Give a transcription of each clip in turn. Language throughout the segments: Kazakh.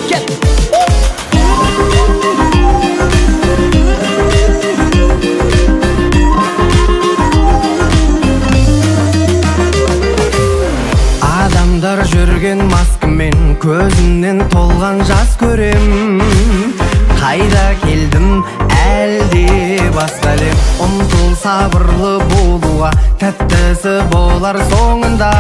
Кет! Адамдар жүрген маскамен, көзінен толған жас көрем. Қайда келдім, әлде басқа әлем. Ұмтыл сабырлы болуға, тәттісі болар соңында.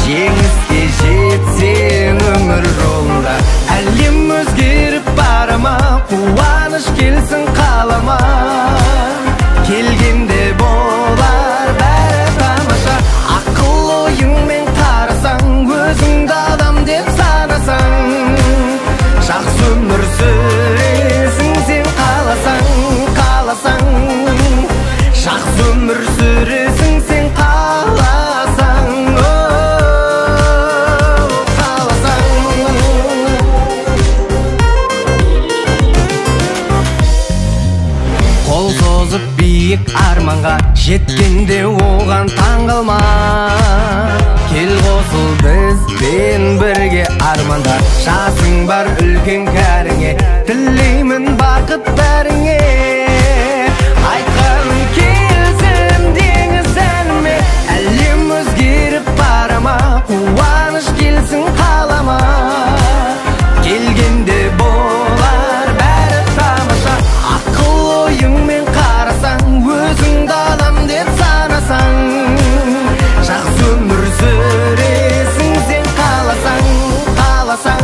Жеңіске жетсең өмір жолында. Әлем өзгеріп бара ма, қуаныш келсін қалама. Келгенде болар бәрі тамаша. Ақыл ойыңмен қарасаң, өзіңді адам деп санасаң, жақсы өмір сүресің сен қаласаң, қаласаң. Жақсы өмір сүресің сен қаласаң, қаласаң. Қол созып биік арманға жеткенде оған таңғалма. Кел қосыл бізбен бірге арманда. Жасың бар үлкен кәріңе, тілеймін бақыт бәріңе. Айтқаным келсін деңіз әніме. Әлем өзгеріп бара ма, қуаныш келсін қалама. Келгенде болар бәрі тамаша. Ақыл ойыңмен қарасаң, өзіңді адам деп санасаң, жақсы өмір сүресің сен қаласаң, қаласаң.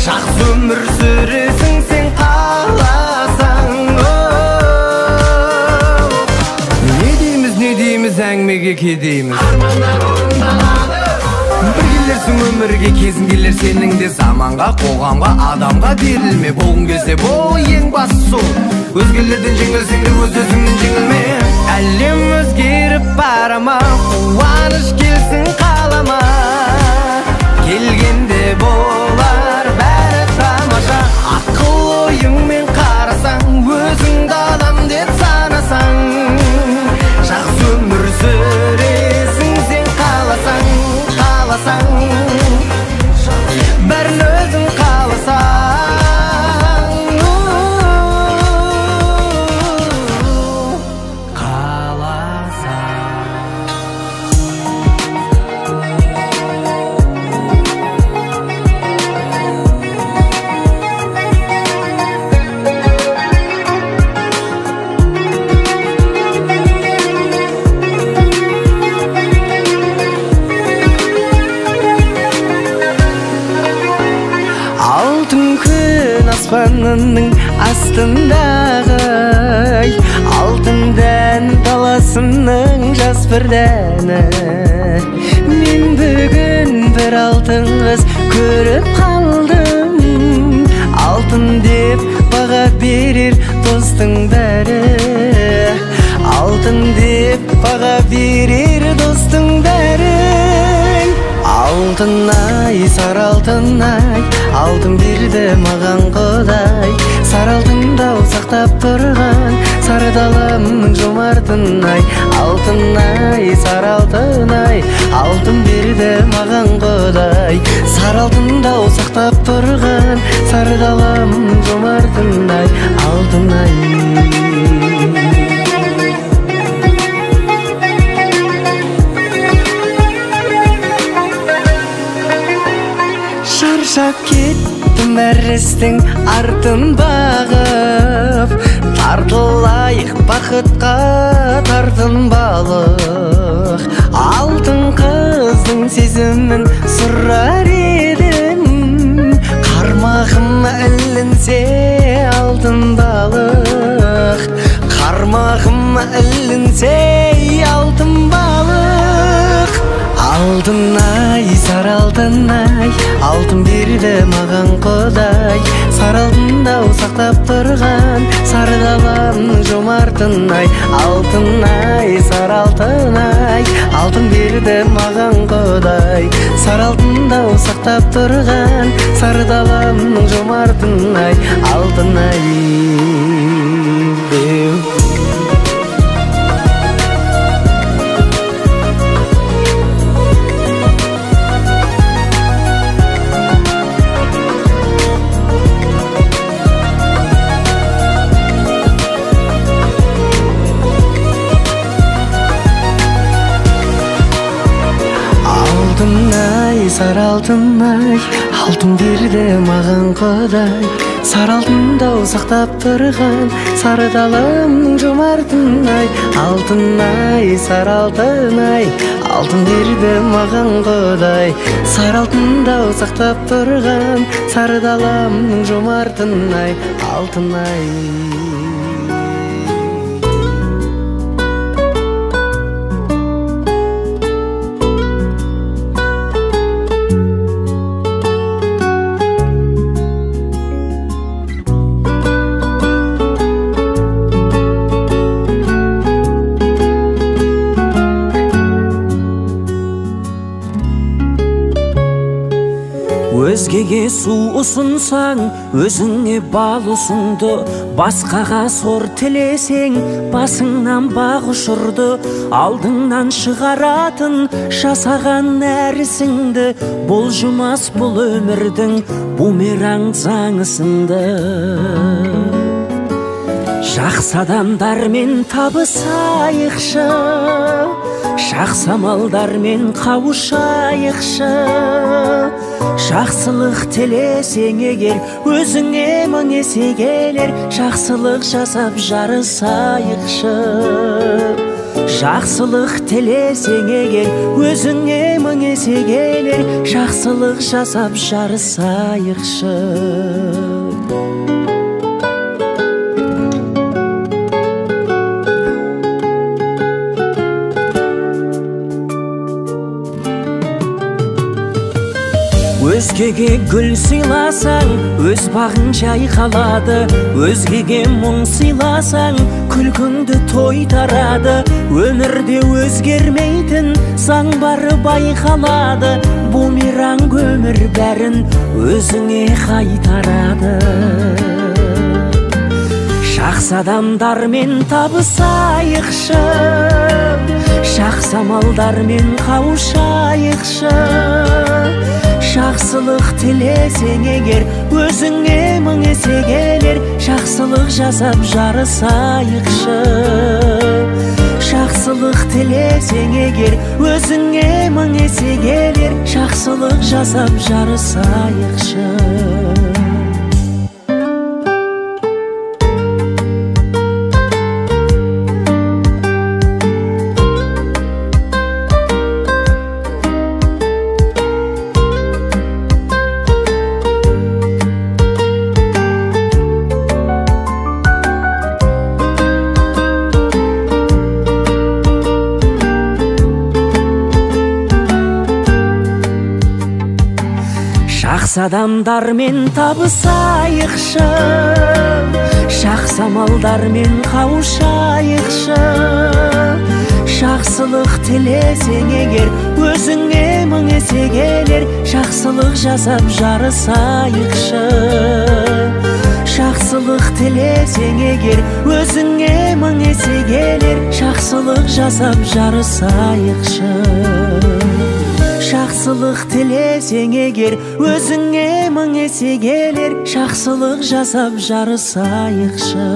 Жақсы өмір сүресің сен қаласаң. Не дейміз, не дейміз, әңгімеге кедейміз. Армандар орындалады. Бір келерсің өмірге, кезің келер сенің де. Заманға, қоғамға, адамға берілме. Болғың келсе бол, ең бастысы сол. Өзгелерден жеңілсең де өз өзіңнен жеңілме. Әлем өзгеріп бара ма, қуаныш келсін қалама. Келгенде болар бәрі тамаша. Ақыл ойыңмен қарасаң, өзіңді адам деп санасаң, жақсы өмір сүресің сен қаласаң, қаласаң. Бәрін өзің қаласаң, қаласаң. Алтын күн аспанының астындағы, алтын дән даласының жас бір дәні. Мен бүгін бір алтын қыз көріп қалдым. Алтын деп баға берер достың бәрі, алтын деп баға берер достың бәрі. Алтын ай, сары алтын ай, алтын берді маған Құдай. Сары алтынды ау сақтап тұрған, сары даламның жомартын ай. Алтын ай, сары алтын ай, алтын берді маған Құдай. Сары алтынды ау сақтап тұрған, сары даламның жомартын ай. Алтын ай. Шаршап кеттім әр істің артын бағып, тартылайық бақытқа тартынбалық. Алтын қыздың сезімін сұрар едім, қармағыма ілінсе алтын балық. Қармағыма ілінсе алтын балық. Алтын ай, сары алтын ай, алтын берді маған Құдай. Сары алтынды ау сақтап тұрған, сары даламның жомартын ай. Алтын ай, сары алтын ай, алтын берді маған Құдай. Сары алтынды ау сақтап тұрған, сары даламның жомартын ай. Алтын ай. сары алтын-ай, алтын берді маған Құдай. Сары алтындау сақтап тұрған, сары даламның жомартын-ай. Алтын-ай, сары алтын-ай, алтын берді маған Құдай. Сары алтындау сақтап тұрған, сары даламның жомартын-ай. Алтын-ай. Өзгеге су ұсынсаң, өзіңе бал ұсынды. Басқаға сор тілесең, басыңнан бақ ұшырды. Алдыңнан шығаратын жасаған нәрсіңді, бұлжымас бұл өмірдің бумеранг заңысынды. Жақсы адамдармен табысайықшы, жақсы амалдармен қауышайықшы. Жақсылық тілесең егер, өзіңе мың есе келер. Жақсылық жасап жарысайықшы. Жақсылық тілесең егер, өзіңе мың есе келер. Жақсылық жасап жарысайықшы. Өзгеге гүл сыйласаң, өз бағың жайқалады. Өзгеге мұң сыйласаң, күлкіңді тойтарады. Өмірде өзгермейтін заң бары байқалады. Бумеранг өмір бәрін өзіңе қайтарады. Жақсы адамдармен табысайықшы, жақсы амалдармен қауышайықшы. Жақсылық тілесең егер, өзіңе мың есе келер. Жақсылық жасап жарысайықшы. Жақсылық тілесең егер, өзіңе мың есе келер. Жақсылық жасап жарысайықшы. Жақсы адамдармен табысайықшы, жақсы амалдармен қауышайықшы. Жақсылық тілесең егер, өзіңе мың есе келер. Жақсылық жасап жарысайықшы. Жақсылық тілесең егер, өзіңе мың есе келер. Жақсылық жасап жарысайықшы. Жақсылық тілесең егер, өзіңе мың есе келер. Жақсылық жасап жарысайықшы.